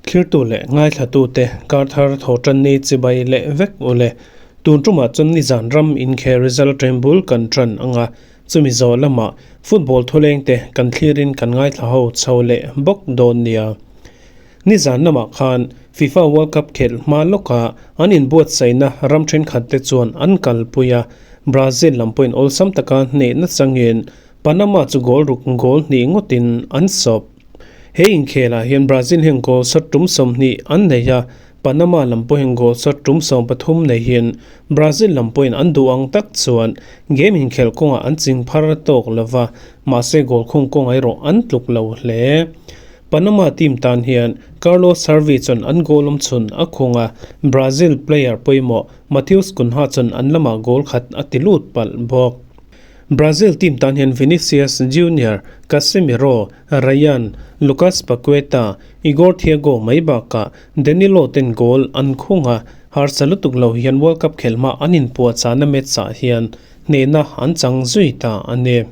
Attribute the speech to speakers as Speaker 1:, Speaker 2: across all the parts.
Speaker 1: Thlirtu leh ngaithlatute kar thar thawhtanni chibai leh vek ule. Tun tumah chuan nizan ram inkhel result ṭembul kan ṭan ang a, chumi zawh lamah football thulengte kan thlirin kan ngaithla ho chho leh bawk dawn nia. Nizan lamah khan FIFA World Cup khelh hma lawka an inbuatsaihna ram thenkhatte chuan an kalpui a, Brazil lam pawhin awlsam taka hnehna changin Panama chu goal ruk goal hnih ngawtin an sawp. He inkhelah hian Brazil hian goal shot tum 20 an nei a, Panama lam pawhin goal shot tum 13 neihin Brazil lam pawhin an duh ang tak chuan game inkhelh kawngah an ching phar tawk lova, mahse goal khung kawngah erawh an tluk lo hle. Panama team tan hian Carlos Harvey chuan an goal awm chhun a khung a, Brazil player pawimawh Matheus Cunha chuan an lamah goal khat a ti lut palh bawk. Brazil team tan hian Vinicius Junior, Casemiro, Rayan, Lucas Paqueta, Igor Thiago mai bakah Danilo ten goal an khung a, harsa lutuk lo hian World Cup khelhma an inpuahchahna match-ah hian hnehna an chang zui ta a ni.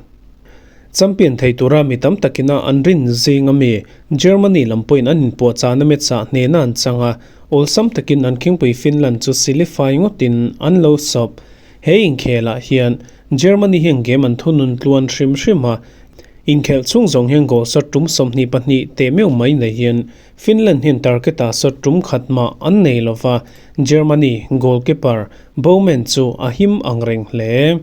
Speaker 1: Champion thei tura mi tam takina an rin zing ami Germany lam pawhin an inpuahchahna match-ah hnehna an chang a, awlsam takin an khingpui Finland chu silifai ngawtin an lo sawp. He inkhelah hian Germany hian game an thunun tluan hrim hrim a, inkhelh chhung zawng hian goal shot tum 22 teh meuh mai neihin Finland hian target-ah shot tum khat mah an nei lova, Germany goalkeeper Baumann chu a him ang reng hle.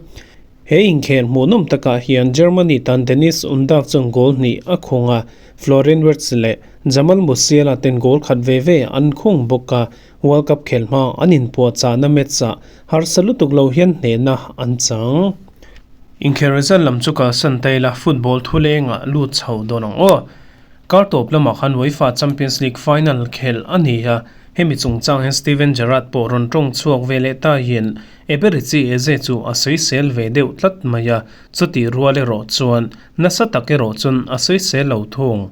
Speaker 1: He inkhel hmuhnawm takah hian Germany tan Deniz Undav chuan goal hnih a khung a, Florian Wirtz leh Jamal Musiala ten goal khat ve ve an khung bawk a, World Cup khel hma an inpuahchahna match-ah harsa lutuk lo hian hnehna an chang. Inkhel result lam chu kalsan ta ila football thulengah lut chho dawn ang aw. Kar tawp lamah khan UEFA Champions League final khelh a ni a, hemi chungchang hian Steven Gerrard pawh rawn tawng chhuak ve leh ta hian Eberechi Eze chu a sawisel ve deuh tlat mai a, chutih rual erawh chuan nasa tak erawh chuan a sawisel lo thung.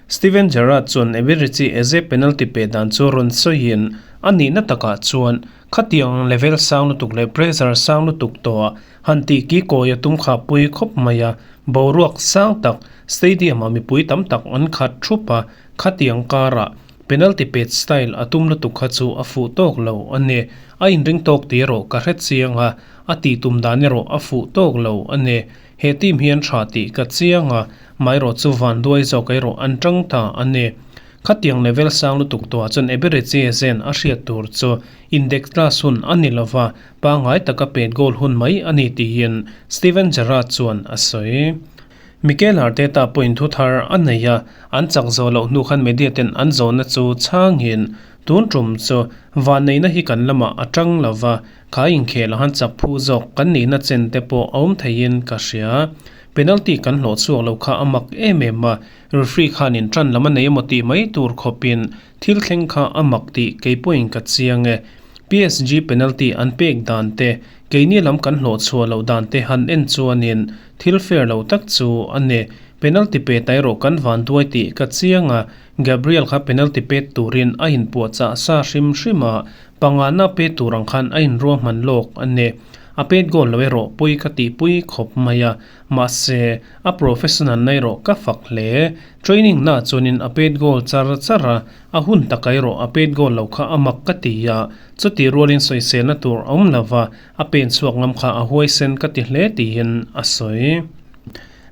Speaker 1: Steven Gerrard chuan Eberechi Eze penalty pe dan chu rawn sawiin a nihna takah chuan khatiang level sang lutuk leh pressure sang lutuk tawhah han tih ki kawi a tum kha pui khawp mai a, boruak sang tak stadium-ah mipui tam tak an khat thup a, khatiang karah penalty pet style a tum lutuk kha chu a fuh tawk lo a ni. A inring tawk tih erawh ka hre chiang a, a tih tum dan erawh a fuh tawk lo a ni. He team hian tha tih ka chiang a, maherawh chu vanduai zawk erawh an tang ta a ni. Khatiang level sang lutuk tawhah chuan Eberechi Zen a hriat tur chu index class hun a ni lova, pangngai taka pet goal hun mai a ni tiin Steven Gerrard chuan a sawi. Mikel Arteta pawhin thu thar a nei a, an chak zawh loh hnu khan media ten an zawhna chu chhangin tun tum chu vanneihna hi kan lamah a tang lova, kha inkhel a han chak phu zawk kan nihna chen te pawh a awm theiin ka hria. Penalty kan hlawh chhuak lo kha a mak em em a, referee khanin tan lam a nei emaw tih mai tur khawpin thil thleng kha a mak tih kei pawhin ka chiang e. PSG penalty an pek dan te, keini lam kan hlawh chhuah loh dan te han en chuanin thil fair lo tak chu a ni. Penalty pe ta erawh kan van duai tih ka chiang a, Gabriel kha penalty pet turin a inpuahchah sa hrim hrim a, Pangana pe tur ang khan a inruahman lawk a ni. A pet goal lo erawh pui ka tihpui khawp mai a, mahse a professional na erawh ka fak hle. Training na chuanin a pet goal char char a, a hun taka erawh a pet goal lo kha a mak ka ti a, chuti rualin sawiselna tur a awm lova, a pen chhuak ngam kha a huaisen ka ti hle tiin a sawi.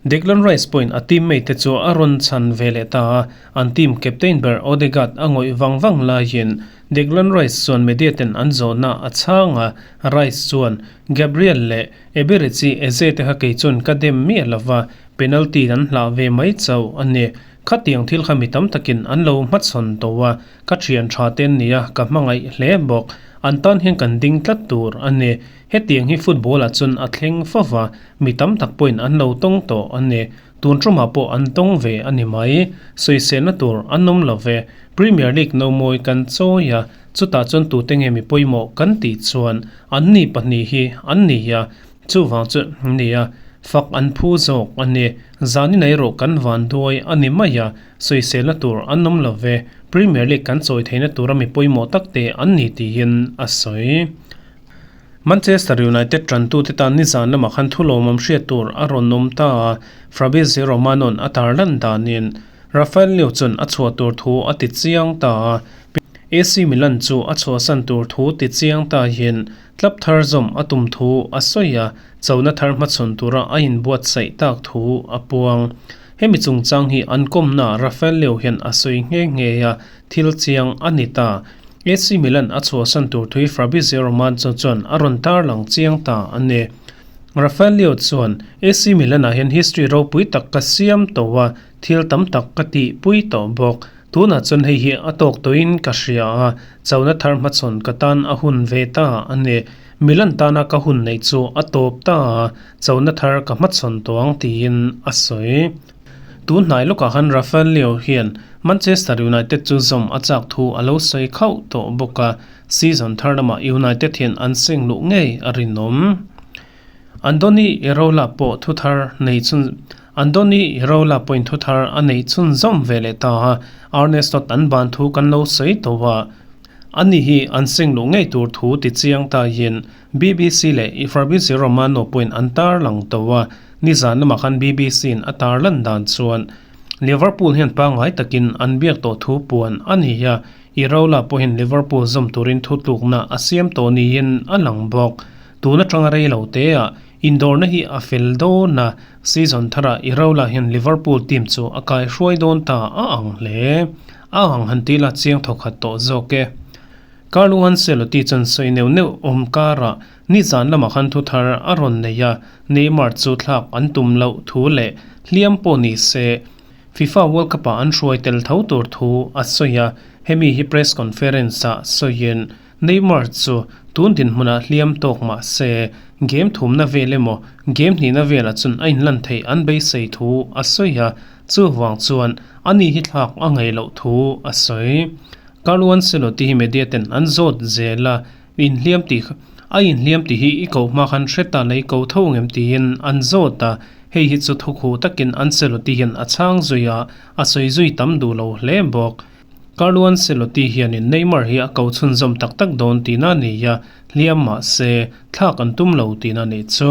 Speaker 1: Declan Rice pawhin a teammate te chu a rawn chhan ve leh ta a, an team captain ber Odegaard a ngawih vang vang laiin Declan Rice chuan media ten an zawhna a chhang a, Rice chuan, Gabriel leh Eberechi Eze te kha kei chuan ka dem miah lova, penalty an hlah ve mai chauh a ni. Khatiang thil kha mi tam takin an lo hmachhawn tawh a, ka thian tha te an ni a, ka hmangaih hle bawk. An tan hian kan ding tlat tur a ni. Hetiang hi football ah chuan a thleng fova, mi tam tak pawhin an lo tawng tawh a ni. Tun tumah pawh an tawng ve a ni mai. Sawiselna tur an awm lo ve. Premier League no mawi kan chawi a, chutah chuan tute nge mi pawimawh kan tih chuan an ni pahnih hi an ni a, chuvang chu nia fak an phu zawk a ni. Zanin erawh kan van duai a ni mai a, sawiselna tur an awm lo ve. Premier League kan chawi theihna tura mi pawimawh takte an ni tiin a sawi. Manchester United tantute tan nizan lamah khan thulawmawm hriat tur a rawn awm ta a, Fabrizio Romano'n a tarlan danin. Rafael Leao chuan a chhuah tur thu a ti chiang ta a, AC Milan chu a chhuahsan tur thu ti chiang ta hian club thar zawm a tum thu a sawi a, chona thar hmachhawn tura a inbuatsaih tak thu a puang. Hemi chungchang hi an kawmna Rafael Leao hian a sawi nghe nghe a, thil chiang a ni ta. AC Milan a chhuahsan tur thu hi Fabrizio Romano chuan a rawn tarlang chiang ta a ni. Rafael Leao chuan, AC Milan-ah hian history ropui tak ka siam tawh a, thil tam tak ka tihpui tawh bawk. Tunah chuan hei hi a tawk tawhin ka hria a, chona thar hmachhawn ka tan a hun ve ta a ni. Milan tana ka hun neih chu a tawp ta a, chona thar ka hmachhawn tawh ang tiin a sawi. Tun hnai lawkah khan Rafael Leao hian Manchester United chu zawm a chak thu a lo sawi khauh tawh bawk a, season thar lamah United hian an seng luh ngei a rinawm. Andoni Iraola pawh thu thar nei chhun Andoni Iraola pawhin thu thar a neih chhunzawm ve leh ta a, Arne Slot an ban thu kan lo sawi tawh a, ani hi an seng luh ngei tur thu ti chiang ta hian BBC leh Fabrizio Romano pawhin an tarlang tawh a, nizan lamah khan BBC in a tarlan dan chuan Liverpool hian pangngai takin an biak tawh thu puan a ni a, Iraola pawhin Liverpool zawm turin thutlukna a siam tawh niin a lang bawk. Tun atanga rei lo te ah indawrna hi a fel dawn a, season tharah Iraola hian Liverpool team chu a kaihruai dawn ta a ang hle. A ang han tih la chiang thawkhat tawh zawk e. Carlo Ancelotti chuan sawi neuh neuh awm karah nizan lamah khan thu thar a rawn nei a, Neymar chu thlak an tum loh thu leh hliam pawh ni se FIFA World Cup ah an hruai tel tho tur thu a sawi a, hemi hi press conference ah sawiin Neymar chu tun dinhmunah hliam tawk mah se, game thumna vel emaw game hnihna velah chuan a inlan theih an beisei thu a sawi a, chuvang chuan ani hi thlak a ngaih loh thu a sawi. Carlo Ancelotti hi media ten an zawt zel a, inhliam tih a inhliam tih hi i koh hma khan hre ta lei ko tho ngem tiin an zawt a, hei hi chu thukhu takin Ancelotti hian a chhang zui a, a sawi zui tam duh lo hle bawk. Carlo Ancelotti hianin Neymar hi a ko chhunzawm tak tak dawn tihna a ni a, hliam mah se, thlak an tum lo tihna a nih chu.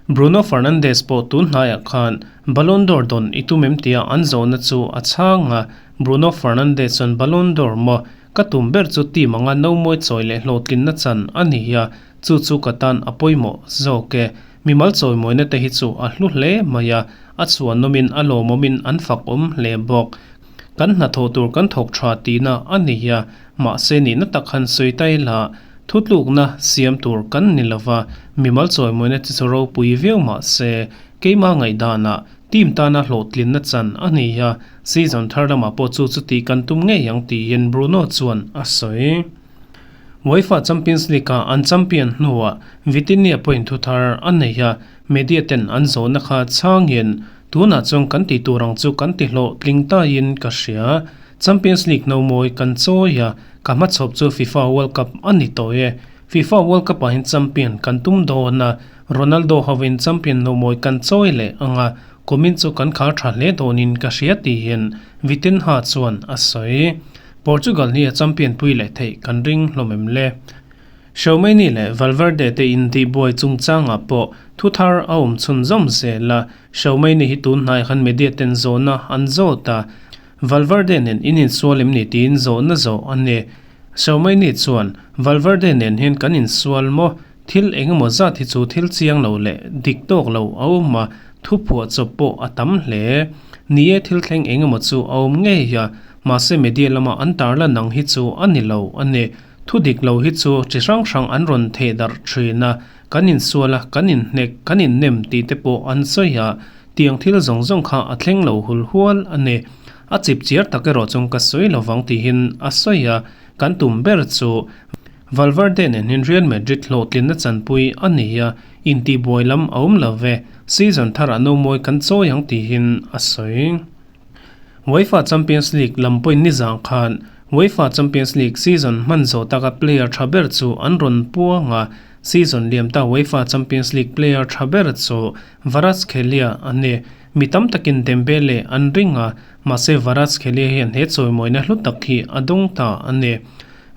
Speaker 1: Bruno Fernandes pawh tun hnaiah khan Ballon d'Or dawn i tum em tia an zawhna chu a chhang a, Bruno Fernandes chuan Ballon d'Or maw ka tum ber chu team anga no mawi chawi leh hlawhtlinna chan a ni a, chu chu ka tan a pawimawh zawk e. Mimal chawimawina te hi chu a hlu hle mai a, a chhuanawmin a lawmawmin an fakawm hle bawk. Kan hnathawh tur kan thawk tha tihna a ni a, mahse nihna tak han sawi ta ila, thutlukna siam tur kan ni lova, mimal chawimawina chi chu ropui viau mahse, keimah ngaihdanah team tana hlawhtlinna chan a ni a, season thar lamah pawh chu chuti kan tum ngei ang tiin Bruno chuan a sawi. UEFA Champions League-a an champion hnuah Vitinha pawhin thu thar a nei a, media ten an zawhna kha chhangin Tunah chuan kan tih tur ang chu kan ti hlawh tling taiin ka hria. Champions League no mawi kan chawi a, ka hmachhawp chu FIFA World Cup a ni tawh e. FIFA World Cup ah hian champion kan tum dawn a, Ronaldo hovin champion no mawi kan chawi leh ang a, kumin chu kan khar tha hle dawnin ka hria tiin Vitinha chuan a sawi. Portugal hi a champion pui leh theih kan ring hlawm em le? Xiaomeni leh Valverde te intihbuai chungchangah pawh thu thar a awm chhunzawm zel a, Xiaomeni hi tun hnaiah khan media ten zawhna an zawt a, Valverde nen in insual em ni tiin zawhna zawh a ni. Xiaomeni chuan, Valverde nen hian kan insual maw? Thil engemaw zat hi chu thil chiang lo leh dik tawk lo a awm a, thu phuahchawp pawh a tam hle. Ni e, thil thleng engemaw chu a awm ngei a, mahse media lama an tarlan ang hi chu a ni lo a ni. Thu dik lo hi chu chi hrang hrang an rawn theh darh thin a, kan insual a, kan inhnek, kan innem tih te pawh an sawi a, tiang thil zawng zawng kha a thleng lo hul hual a ni. A chip chiar tak erawh chuan ka sawi lo vang tihin a sawi a, kan tum ber chu Valverde nen hian Real Madrid hlawhtlinna chanpui a ni a, intihbuai lam a awm lo ve, season tharah no mawi kan chawi ang tihin a sawi. UEFA Champions League lam pawhin nizang khan UEFA Champions League season hman zawh taka player tha ber chu an rawn puang a, season liam ta UEFA Champions League player tha ber chu Kvaratskhelia a ni. Mi tam takin Dembele an ring a, mahse Kvaratskhelia hian he chawimawina hlu tak hi a dawng ta a ni.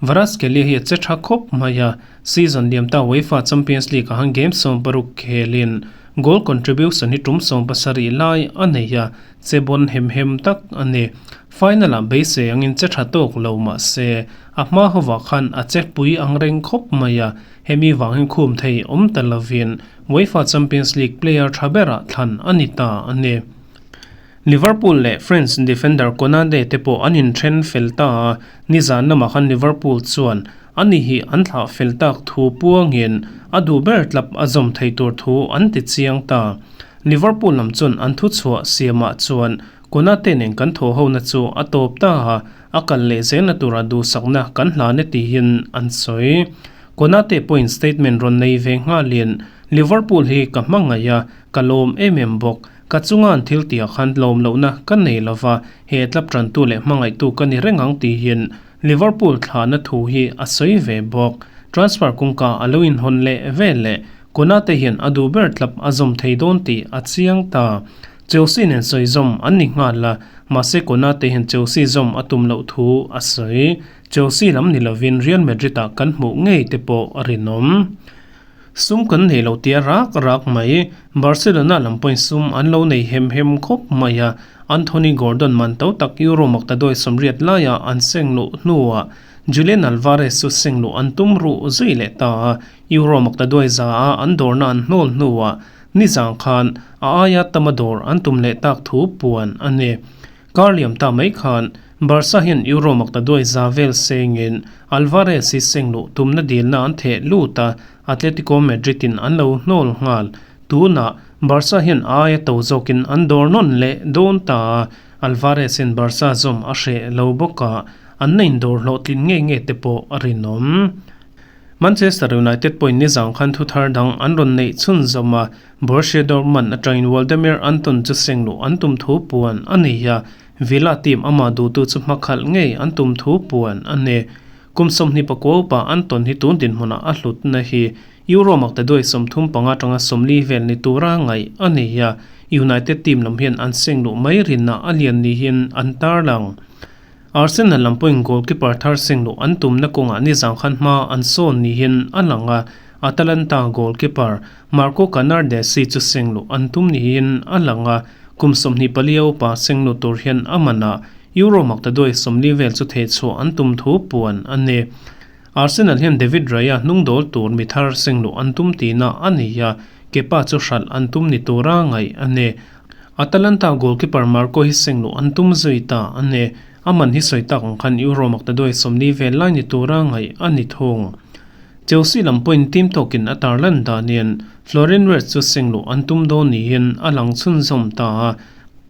Speaker 1: Kvaratskhelia hi a che tha khawp mai a, season liam ta UEFA Champions League ah han game 16 khelin Goal contribution hi tum 70 lai a nei a, che bon hem hem tak a ni. Final-ah beisei angin che tha tawk lo mah se, a hma hovah khan a che pui ang reng khawp mai a, hemi vangin khum thei awm ta lovin UEFA Champions League player tha berah thlan a ni ta a ni. Liverpool leh French defender Konate te pawh an inthen fel ta a, nizan lamah khan Liverpool chuan ani hi an thlah fel tak thu puangin a duh ber tlap a zawm thei tur thu an ti chiang ta. Liverpool lam chuan an thuchhuah siamah chuan Konate nen kan thawh hona chu a tawp ta a, a kal leh zelna tura duhsakna kan hlan e tiin an sawi. Konate pawhin statement rawn nei ve nghalin, Liverpool hi ka hmangaih a, ka lawm em em bawk. Ka chunga an thil tihah khan tlawm lohna ka nei lova, he tlap tantu leh hmangaihtu ka ni reng ang tihin Liverpool thlahna thu hi a sawi ve bawk. Transfer kawngka a lo inhawn leh vel leh Konate hian a duh ber tlap a zawm thei dawn tih a chiang ta. Chelsea nen sawi zawm an ni nghal a, mahse Konate hian Chelsea zawm a tum loh thu a sawi. Chelsea lam ni lovin Real Madrid-ah kan hmuh ngei te pawh a rinawm. Sum kan nei lo tia rak rak mai. Barcelona lam pawhin sum an lo nei hem hem khawp mai a, Anthony Gordon man to tak Euro makta dawi 80 laia an seng luh hnuah Julian Alvarez chu seng luh an tum ruh zui leh ta a, Euro makta dawi za a an dawrna an hnawl hnuah nizang khan a aia tama dawr an tum leh tak thu puan a ni. Kar liam ta mai khan Barca hian Euro makta duai za vel sengin Alvarez hi seng luh tumna dilna an theh lut a, Atletico Madrid in an lo hnawl nghal. Tunah Barca hian aia to zawkin an dawr nawn leh dawn ta a, Alvarez hian Barca zawm a hreh lo bawk a, an na indawr hlawhtlin nge nge te pawh a rinawm. Manchester United pawhin nizang khan thuthar dang an rawn neih chhunzawm a, Borussia Dortmund atangin Waldemir Anton chu seng luh an tum thu puan a ni a, Villa team amah duhtu chu hmakhalh ngei an tum thu puan a ni. Kum 29 upa Anton hi tun dinhmunah a hlutna hi Euro makta duai 35 atanga 40 vel ni tura ngaih a ni a, United team lam hian an seng luh mai rinna a lian niin an tarlang. Arsenal lam pawhin goalkeeper thar seng luh an tumna kawngah nizang khan hma an sawn niin a lang a, Atalanta goalkeeper Marco Canardesi chu seng luh an tum niin a lang a, kum 24 a upa seng luh tur hian a manah Euro maktaduai 40 vel chu thehchhuah an tum thu puan a ni. Arsenal hian David Raya hnung dawl tur mi thar seng luh an tum tihna a ni a, Kepa chu hralh an tum ni tura ngaih a ni. Atalanta goalkeeper Marco hi seng luh an tum zui ta a ni. A man hi sawi tak ang khan Euro makta duai 40 vel lai ni tura ngaih a ni thung. Chelsea lam pawhin team tawkin a tarlan danin Florian Wirtz chu seng luh an tum dawn niin a lang chhunzawm ta a.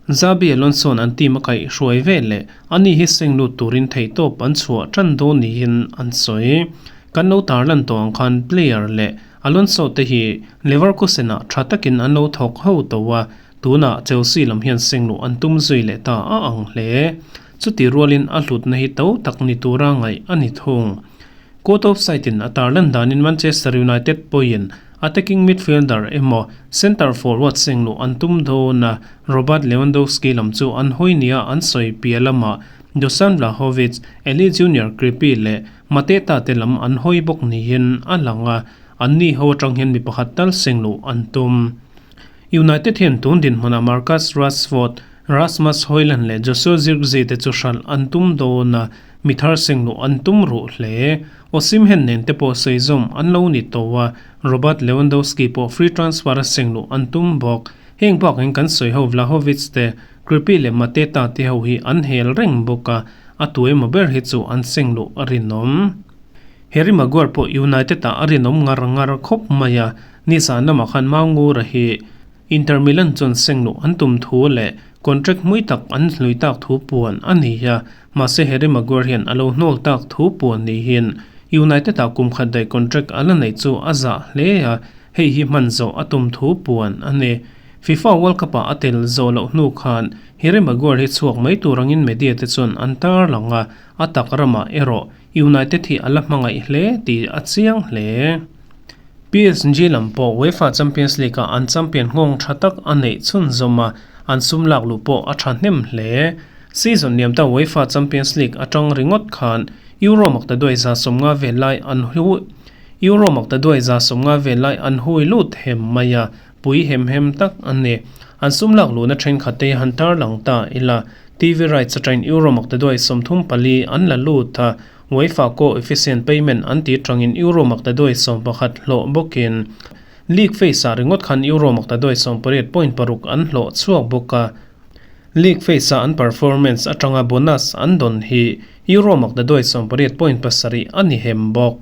Speaker 1: Xabi Alonso-a'n an team a kaih hruai ve leh ani hi seng lut turin theihtawp an chhuah tan dawn niin an sawi. Kan lo tarlan tawh ang khan player leh Alonso te hi Leverkusen-ah tha takin an lo thawk ho tawh a, tunah Chelsea lam hian seng luh an tum zui leh ta a ang hle. Chuti rualin a hlutna hi to tak ni tura ngaih a ni thung. Court of Sight-in a tarlan danin Manchester United pawhin attacking midfielder emaw centre forward seng luh an tum dawn a, Robert Lewandowski lam chu an hawi nia an sawi piah lamah Dusan Vlahovic, Eli Junior Kroupi leh Mateta te lam an hawi bawk niin a lang a, anni ho atang hian mi pakhat tal seng luh an tum. United hian tun dinhmunah Marcus Rashford, Rasmus Hojlund leh Joshua Zirkzee te chu hralh an tum dawn a, mi thar seng luh an tum ruh hle. Osimhen nen te pawh sawi zawm an lo ni tawh a, Robert Lewandowski pawh free transfer a seng luh an tum bawk. Heng bakin kan sawi ho Vlahovic te, Kroupi leh Mateta te ho hi an hel reng bawk a, a tu emaw ber hi chu an seng luh a rinawm. Harry Maguire pawh United-ah a rinawm ngar ngar khawp mai a, nizan lamah khan Maungura hi Inter Milan chuan seng luh an tum thu leh contract hmui tak an hlui tak thu puan a ni a, mahse Harry Maguire hian a lo hnawl tak thu puan niin United-ah kum khat daih contract a la neih chu a zah hle a, hei hi hman zawh a tum thu puan a ni. FIFA World Cup-ah a tel zawh loh hnu khan Harry Maguire hi chhuak mai tur angin media te chuan an tar lang a, a tak ramah erawh United hi a la hmangaih hle tih a chiang hle. PSG lam pawh UEFA Champions League-ah an champion nghawng tha tak a neih chhunzawm a, an sum lak luh pawh a tha hnem hle. Season liam ta UEFA Champions League atang ringawt khan Euro makta duai 150 vel lai an hu Euro makta duai 150 vel lai an hui lut hem mai a. Pui hem hem tak a ni. An sum lak luhna thenkhat te hi han tarlang ta ila, TV rights atangin Euro maktaduai 34 an la lut a, UEFA co-efficient payment an tih atangin Euro maktaduai 11 hlawh bawkin League phase ah ringawt khan Euro maktaduai 18 point 6 an hlawh chhuak bawk a. League phase a an performance atanga bonus an dawn hi Euro maktaduai 18.7 a ni hem bawk.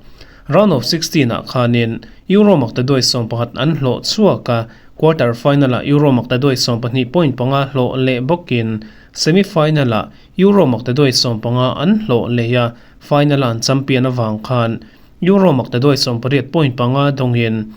Speaker 1: Round of 16 ah khanin Euro maktaduai 11 an hlawh chhuak a, quarter final ah Euro maktaduai 12.5 hlawh leh bawkin semi final ah Euro maktaduai 15 an hlawh leh a, final ah an champion avang khan Euro maktaduai 18.5 dawngin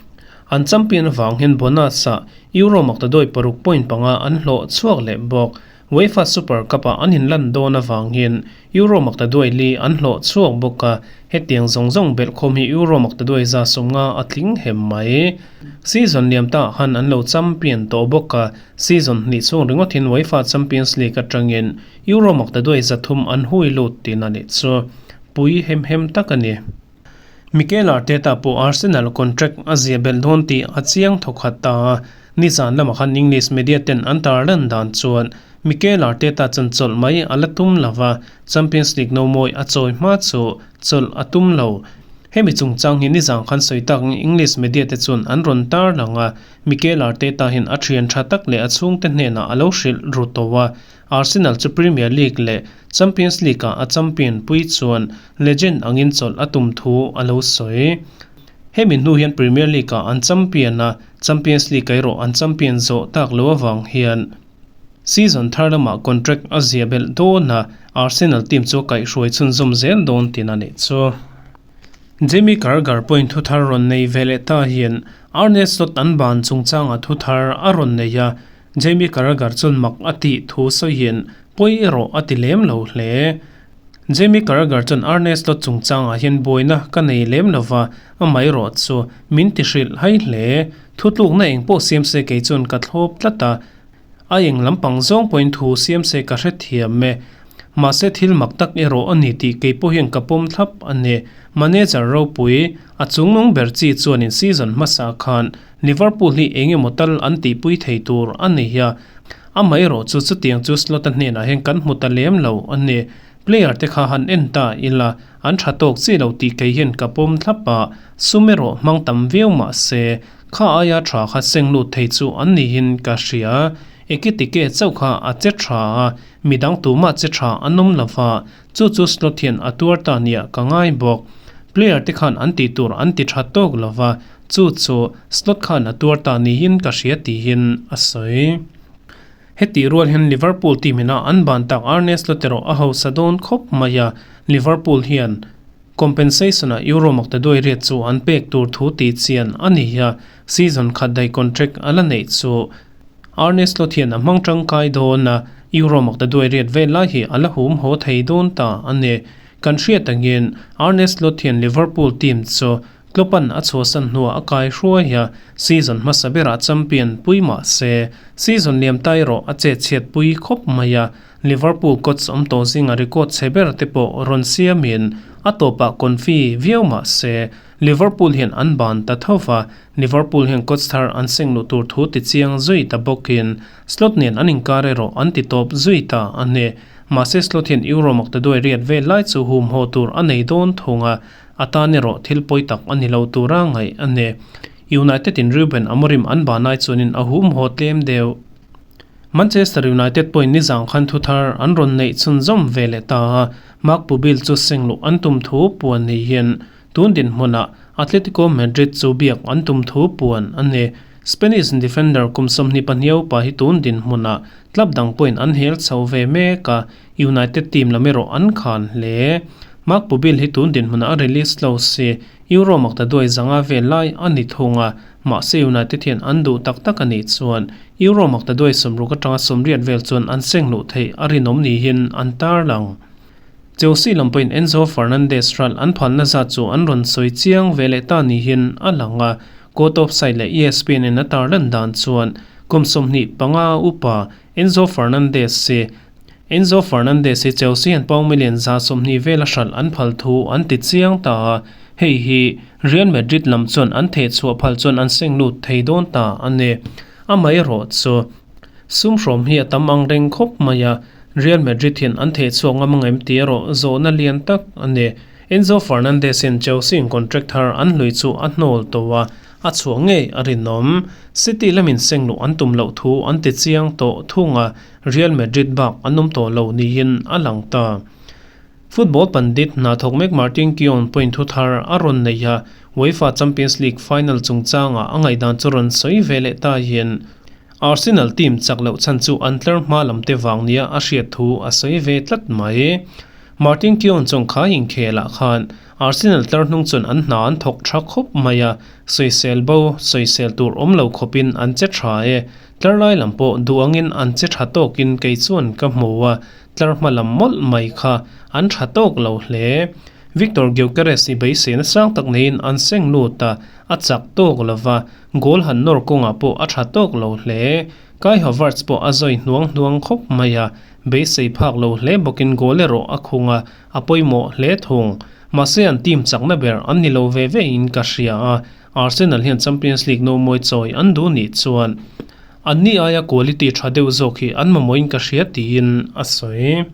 Speaker 1: an champion avang hian bonus ah Euro maktaduai 6.5 an hlawh chhuak leh bawk. UEFA Super Cup ah an inlan dawn avang hian Euro maktaduai 4 an hlawh chhuak bawk a, hetiang zawng zawng belhkhawm hi Euro maktaduai 150 a tling hem mai. Season liam ta han an lo champion tawh bawk a, season hnih chhung ringawt hin UEFA Champions League atangin Euro maktaduai 300 an hui lut tin a nih chu. Pui hem hem tak a ni. Mikel Arteta pawh Arsenal contract a zia belh dawn tih a chiang thawkhat ta. Nizan lamah khan English media ten an tarlan dan chuan Mikel Arteta chan chawlh mai a la tum lova, Champions League no mawi a chawi hma chu chawlh a tum lo. Hemi chungchang hi nizan khan sawi tak English media te chuan an rawn tarlang a, Mikel Arteta hian a thian tha tak leh a chhungte hnenah a lo hrilh ru tawh a. Arsenal chu Premier League leh Champions League ah a champion pui chuan legend angin chawlh a tum thu a lo sawi. Hemi hnu hian Premier League ah an champion a, Champions League erawh an champion zawh tak lo avang hian season thar lamah contract a zia belh dawn a, Arsenal team chu a kaihhruai chhunzawm zel dawn tin a nih chu. Jamie Carragher pawhin thu thar rawn nei ve leh ta hian Arne Slot an ban chungchangah thu thar a rawn nei a, Jamie Carragher chuan mak a tih thu sawiin pawi erawh a ti lem lo hle. Jamie Carragher chuan Arne Slot chungchangah hian buaina ka nei lem lova, amaherawh chu min ti hrilh hai hle. Thutlukna eng pawh siam se kei chuan ka thlawp tlat a, a eng lampang zawng pawhin thu siam se ka hrethiam e. Mahse thil mak tak erawh a ni tih kei pawh hian ka pawm thlap a ni. Manager ropui, a chungnung ber chi chuanin season hmasa khan Liverpool hi eng emaw tal an tihpui thei tur a ni a, amaherawh chu chutiang chu Slot-a hnenah hian kan hmu ta lem lo a ni. Player te kha han en ta ila, an tha tawk chi lo tih kei hian ka pawm thlap a, sum erawh hmang tam viau mah se, kha aia tha kha seng lut thei chu an niin ka hria. Ekitike chauh kha a che tha a, midang tumah che tha an awm lo va, chu chu Slot hian a tuar ta nia ka ngai bawk. Player te khan an tih tur an ti tha tawk lo va, Chu chu Slot khan a tuar ta niin ka hria tiin a sawi. Hetih rual hian Liverpool team ina an ban tak Arne Slot erawh a hausa dawn khawp mai a, Liverpool hian compensation ah Euro maktaduai riat chu an pek tur thu tih chian a ni a, season khat daih contract a la neih chu Arne Slot hian a hmang tangkai dawn a, Euro maktaduai riat vel lai hi a la hum haw thei dawn ta a ni. Kan hriat angin Arne Slot hian Liverpool team chu Klopp-a'n a chhuahsan hnuah a kai hruai a, season hmasa berah champion pui mah se, season liam ta erawh a chet chhiat pui khawp mai a, Liverpool coach awm tawh zinga record chhe ber te pawh rawn siamin a tawpah confi viau mah se, Liverpool hian an ban ta tho va, Liverpool hian coach thar an seng luh tur thu ti chiang zui ta bawkin Slot nen an inkar erawh an ti tawp zui ta a ni. Mahse Slot hian Euro maktaduai riat vel lai chu humhaw tur a nei dawn thung a, A tan erawh thil pawi tak a ni lo tura ngaih a ni. United in Ruben Amorim an banai chuanin a humhaw tlem deuh. Manchester United pawhin nizang khan thu thar an rawn neih chhunzawm ve leh ta a, Marc Pubill chu sengluh an tum thu puan ni hian tun dinhmunah Atletico Madrid chu biak an tum thu puan a ni. Spanish defender kum 22 upa hi tun dinhmunah club dang pawhin an hel chho ve mek a, United team lam erawh an khan hle. Marc Pubill hi tun dinhmunah a release lo si, Euro maktaduai 500 vel lai a ni thung a, mahse United hian an duh tak tak a nih chuan Euro maktaduai 60 atanga 80 vel chuan an seng luh theih a rinawm niin an tarlang. Chelsea lam pawhin Enzo Fernandez ral an phalna zat chu an rawn sawi chiang ve leh ta niin a lang a, Court Offside leh ESPN in a tarlan dan chuan kum 25 upa Enzo Fernandez hi Enzo Fernandez hi Chelsea hian pound million 120 vela hralh an phal thu an ti chiang ta a, hei hi Real Madrid lam chuan an theh chhuah phal chuan an seng lut thei dawn ta a ni. Amaherawhchu, sum hrawm hi a tam ang reng khawp mai a, Real Madrid hian an theh chhuak ngam angem tih erawh zawhna lian tak a ni. Enzo Fernandez hian Chelsea in contract thar an hlui chu a hnawl tawh a, a chhuah ngei a rinawm. City lamin seng luh an tum loh thu an ti chiang tawh thung a, Real Madrid bak an awm tawh lo niin a lang ta. Football pandit hna thawk mek Martin Keown pawhin thu thar a rawn nei a, UEFA Champions League final chungchangah a ngaihdan chu rawn sawi ve leh ta hian Arsenal team chak loh chhan chu an tlar hma lam te vang nia a hriat thu a sawi ve tlat mai. Martin Keown chuan kha inkhelah khan Arsenal tlar hnung chuan an hna an thawk tha khawp mai a, sawisel bo, sawisel tur awm lo khawpin an che tha e. Tlar lai lam pawh duh angin an che tha tawkin kei chuan ka hmu a, tlar hma lam mawlh mai kha an tha tawk lo hle. Viktor Gyökeres i beiseina sang tak neiin an seng lut a, a chak tawk lo va, goal han nawr kawngah pawh a tha tawk lo hle. Kai Havertz pawh a zawi hnuang hnuang khawp mai a, beisei phak lo hle bawkin goal erawh a khung a, a pawimawh hle thung. Mahse an team chakna ber an ni lo ve ve in ka hria a, Arsenal hian Champions League no mawi chawi an duh nih chuan anni aia quality tha deuh zawk hi an mamawhin ka hria tiin a sawi.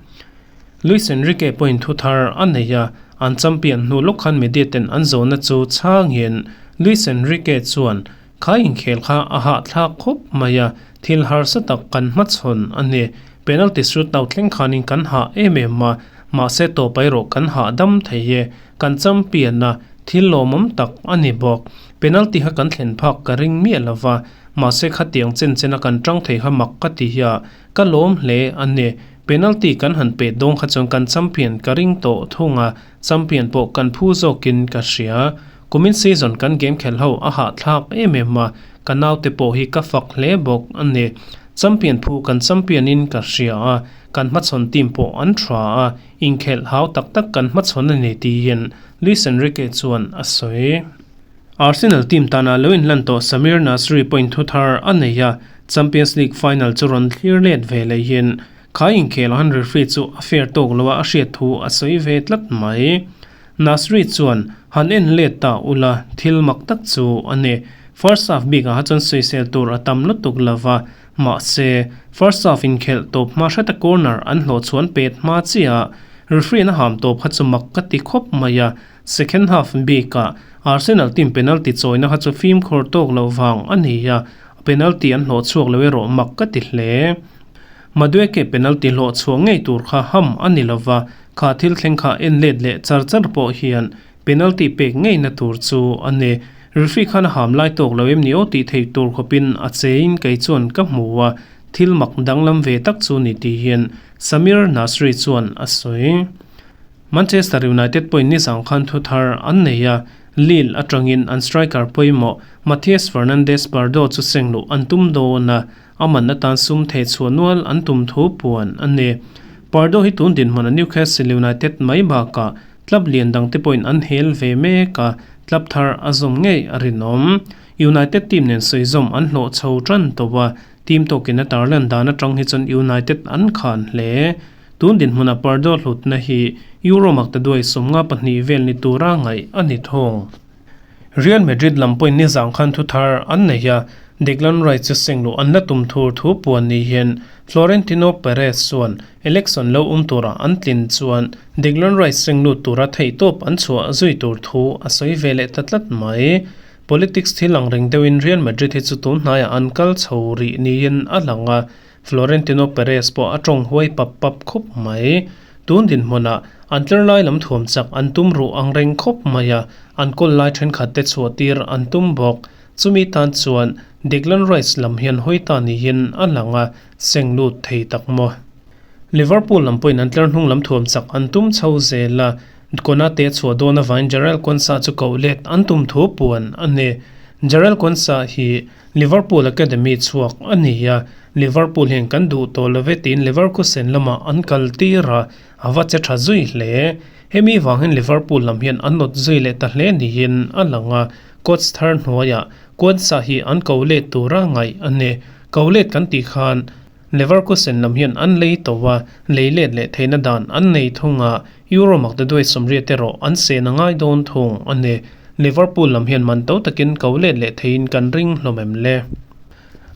Speaker 1: Luis Enrique pawhin thu thar a nei a, an champion hnu lawk khan media ten an zawhna chu chhangin Luis Enrique chuan Kha inkhel kha a hahthlak khawp mai a, thil harsa tak kan hmachhawn a ni. Penalty shootout thleng khanin kan hah em em a, mahse tawp erawh kan hahdam thei e, kan champion a, thil lawmawm tak a ni bawk. Penalty kha kan thlen phak ka ring miah lo va, mahse khatiang chen chena kan tang thei kha mak ka ti hi a, ka lawm hle a ni. Penalty kan han pet dawn kha chuan kan champion ka ring tawh thung a, champion pawh kan phu zawkin ka hria. Kumin season kan game khelh ho a hahthlak em em a, ka naute pawh hi ka fak hle bawk a ni. Champion phu kan champion in ka hria a, kan hmachhawn team pawh an tha a, inkhelh hau tak tak kan hmachhawn a ni tiin Luis Enrique chuan a sawi. Arsenal team tana lo inhlan tawh Samir Nasri pawhin thu thar a nei a, Champions League final chu rawn thlir let ve lehin kha inkhel han referee chu a fair tawk lo a a hriat thu a sawi ve tlat mai. Nasri chuan, Han en let ta ula, thil mak tak chu a ni. First half bikah kha chuan sawisel tur a tam lutuk lo va, mahse, first half inkhelh tawp hma hreta corner an hlawh chhuan pet hma chiah referee in a ham tawp kha chu mak ka ti khawp mai a. Second half bikah Arsenal team penalty chawina kha chu fimkhur tawk loh vang a ni a, penalty an hlawh chhuak lo erawh mak ka ti hle. Madueke penalty hlawh chhuah ngei tur kha ham a ni lo va, Kha thil thleng kha en let leh char char pawh hian penalty pek ngeina tur chu a ni. Referee khan a ham lai tawk lo em ni aw tih theih tur khawpin a chein kei chuan ka hmu a, thil mak danglam ve tak chu ni tih hian Samir Nasri chuan a sawi. Manchester United pawhin nizang khan thu thar an nei a, Lille atangin an striker pawimawh Matheus Fernandes Pardo chu seng luh an tum dawn a, A man atan sum thei chhuah nual an tum thu puan a ni. Pardo hi tun dinhmun a Newcastle United mai bakah club lian dangte pawhin an hel ve mek a, club thar a zawm ngei a rinawm. United team nen sawizawm an hlawh chho tan tawh a, team tawkin a tarlan dan atang hi chuan United an khan hle. Tun dinhmuna Pardo hlutna hi Euro maktaduai 52 vel ni tura ngaih a ni thung. Real Madrid lam pawhin nizang khan thu thar an nei a, Declan Rice chu seng luh an la tum thur thu puan ni hian Florentino Perez chuan election lo awm tura an tlin chuan Declan Rice seng lut tura theihtawp an chhuah zui tur thu a sawi ve leh ta tlat mai. Politics thil ang reng deuhin Real Madrid hi chu tun hnaiah an kal chho rih niin a lang a, Florentino Perez pawh a tawng huai pap pap khawp mai. Tun dinhmunah an tler lai lam thuam chak an tum ruh ang reng khawp mai a, an kawl lai thenkhat te chhuah tir an tum bawk. Chumi tan chuan Declan Rice lam hian hawi ta niin a lang a, seng lut thei tak maw. Liverpool lam pawhin an tler hnung lam thuam chak an tum chho zel a, Konate chhuah dawn avangin Jarell Quansah chu koh let an tum thu puan a ni. Jarell Quansah hi Liverpool Academy chhuak a ni a, Liverpool hian kan duh tawh lo ve tiin Leverkusen lamah an kal tir a, a va che tha zui hle. Hemi vangin Liverpool lam hian an nawt zui leh ta hle niin a lang a, coach thar hnuaiah Quansah hi an ko let tura ngaih a ni. Ko let kan tih khan Leverkusen lam hian an lei tawh a, lei let leh theihna dan an nei thung a, Euro maktaduai 80 erawh an seh na ngai dawn thung a ni. Liverpool lam hian man to takin ko let leh theiin kan ring hlawm em le?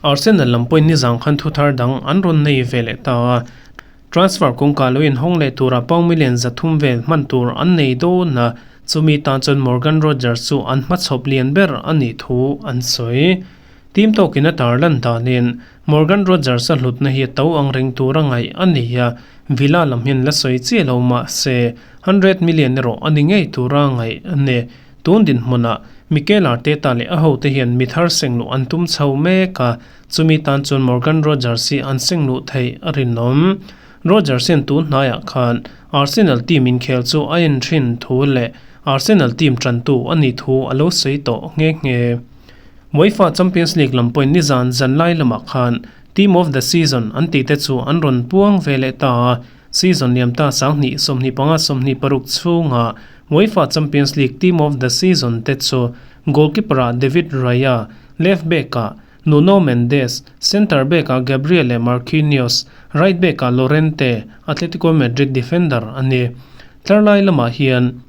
Speaker 1: Arsenal lam pawhin nizang khan thuthar dang an rawn nei ve leh ta a, transfer kawngka lo inhawng leh tura pound million 300 vel hman tur an nei dawn a, chumi tan chuan Morgan Rogers chu an hmachhawp lian ber a nih thu an sawi. Team tawkin a tarlan danin Morgan Rogers a hlutna hi a to ang reng tura ngaih a ni a, Villa lam hian la sawi chiah lo mah se 100 million erawh a ni ngei tura ngaih a ni. Tun dinhmunah Mikel Arteta leh a hote hian mi thar seng luh an tum chho mek a, chumi tan chuan Morgan Rogers hi an seng luh theih a rinawm. Rogers hian tun hnaiah khan Arsenal team inkhel chu a en thin thu leh Arsenal team tantu a nih thu a lo sawi tawh nghe nghe. UEFA Champions League lam pawhin nizan zanlai lamah khan Team of the Season an tih te chu an rawn puang ve leh ta a, season liam ta 2025 26 chhunga UEFA Champions League Team of the Season te chu goalkeeper-ah David Raya, left back-ah Nuno Mendes, centre back-ah Gabriel leh Marquinhos, right back-ah Llorente, Atletico Madrid defender a ni. Tlarlai lamah hian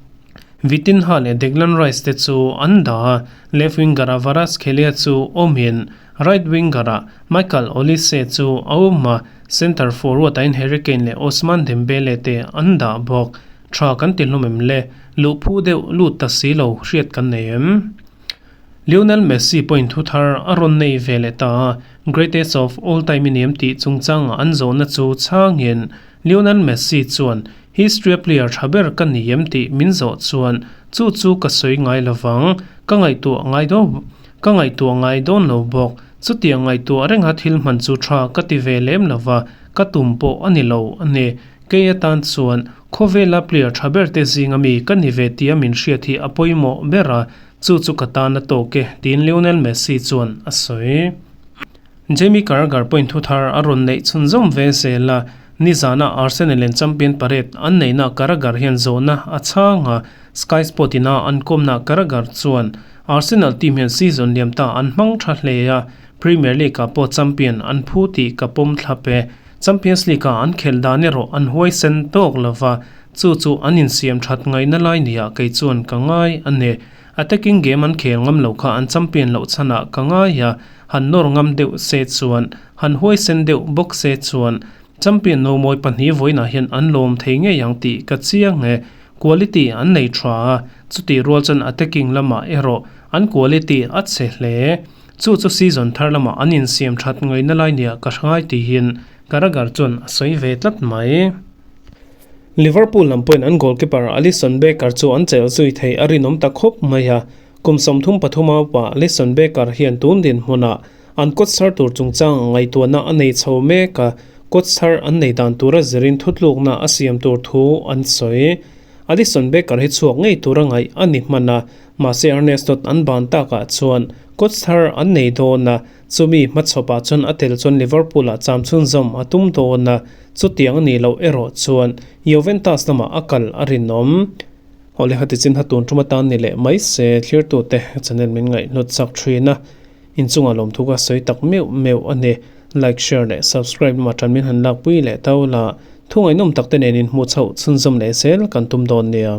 Speaker 1: Vitinha leh Declan Rice te chu an dah a, left winger-ah Kvaratskhelia chu awmin right winger-ah Michael Olise chu a awm a, centre forward-ah Harry Kane leh Ousmane Dembele te an dah bawk. Tha kan ti hlawm em le, luh phu deuh lut ta si lo hriat kan nei em. Lionel Messi pawhin thu thar a rawn nei ve leh ta a, greatest of all time i ni em tih chungchanga an zawhna chu chhangin Lionel Messi chuan history player tha ber ka ni em tih min zawh chuan chu chu ka sawi ngai lovang, ka ngaihtuah ngai do ka ngaihtuah ngai dawn lo bawk, chutiang ngaihtuah renga thil hman chu tha ka ti ve lem lova, ka tum pawh a ni lo a ni. Kei atan chuan khawvela player tha ber te zinga mi ka ni ve tia min hriat hi a pawimawh ber a, chu chu ka tan a tawk e tiin Lionel Messi chuan a sawi. Jamie Carragher pawhin thu thar a rawn neih chhunzawm ve zel a, nizana Arsenal in champion parade an neihna Carragher hian zawhna a chhang a, Sky Sport ina an kawmna Carragher chuan Arsenal team hian season liam ta an hmang tha hle a, Premier League ah pawh champion an phu tih ka pawm thlap e. Champions League ah an khelh dan erawh an huai sen tawk lova, chu chu an insiam that ngaihna lai nia kei chuan ka ngai a ni. Attacking game an khel ngam lo kha an champion loh chhanah ka ngai a, han nawr ngam deuh se chuan, han huai sen deuh bawk se chuan champion no mawi pahnih vawiinah hian an lawm thei ngei ang tih ka chiang e. Quality an nei tha a, chutih rual chuan attacking lamah erawh an quality a chhe hle. Chu chu season thar lamah an insiam that ngaihna lai nia ka hrangai tihin Carragher chuan a sawi ve tlat mai. Liverpool lam pawhin an goalkeeper Alisson Becker chu an chelh zui thei a rinawm ta khawp mai a, kum 33 a upa Alisson Becker hian tun dinhmunah an kawt sar tur chungchang ngaihtuahna a nei chho mek a, kawt sar an nei dan tura zirin thutlukna a siam tur thu an sawi. Alisson Becker hi chhuak ngei tura ngaih a ni hman a, mahse Arne Slot an ban takah chuan kawt sar an nei dawn a, chumi hmachhawpah chuan a tel chuan Liverpool-ah cham chhunzawm a tum dawn a, chutiang a nih loh erawh chuan Juventus lamah a kal a rinawm. Awle hati chin ha tun tum atan ni leh mai se thlirtute channel min ngaihhnawt chak thin a, inchungah lawmthu ka sawi tak meuh meuh a ni. Like, share leh subscribe lamah tan min han lakpui leh tau la, thu ngaihnawm tak te nen inhmuh chhoh chhunzawm leh zel kan tum dawn nia.